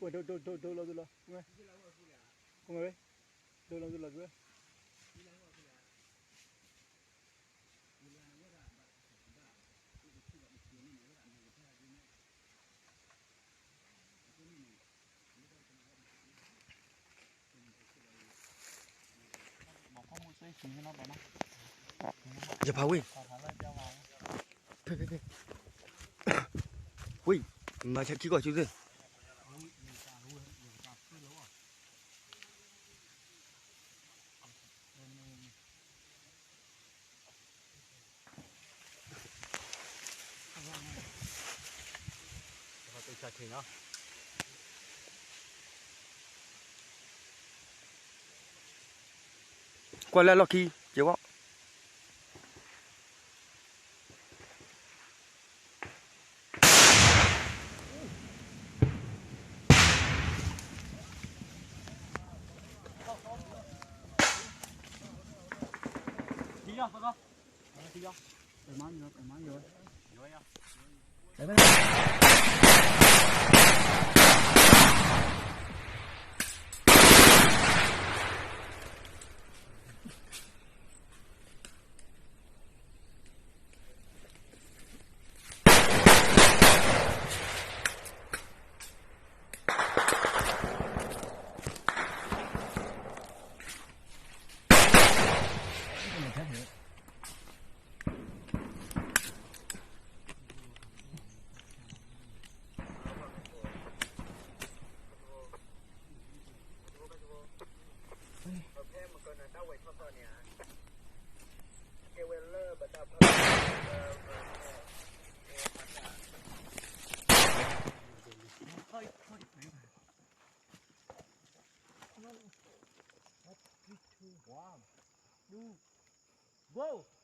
ဝဲ ဒိ ဒိ ဒိ ဒိလီၤသုလီၤ ဝဲ ဝဲ ဒိလီၤသုလီၤသုဝဲ ယဖးဝ့ၢ် ဖဲ ဖဲ ဖဲ ဝ့ၢ် မၤဆၢခံကီၢ်ဆူသ့ၣ် ကွၢ်လၢလီၢ်ခံ က့ၤဝီ One, two, go!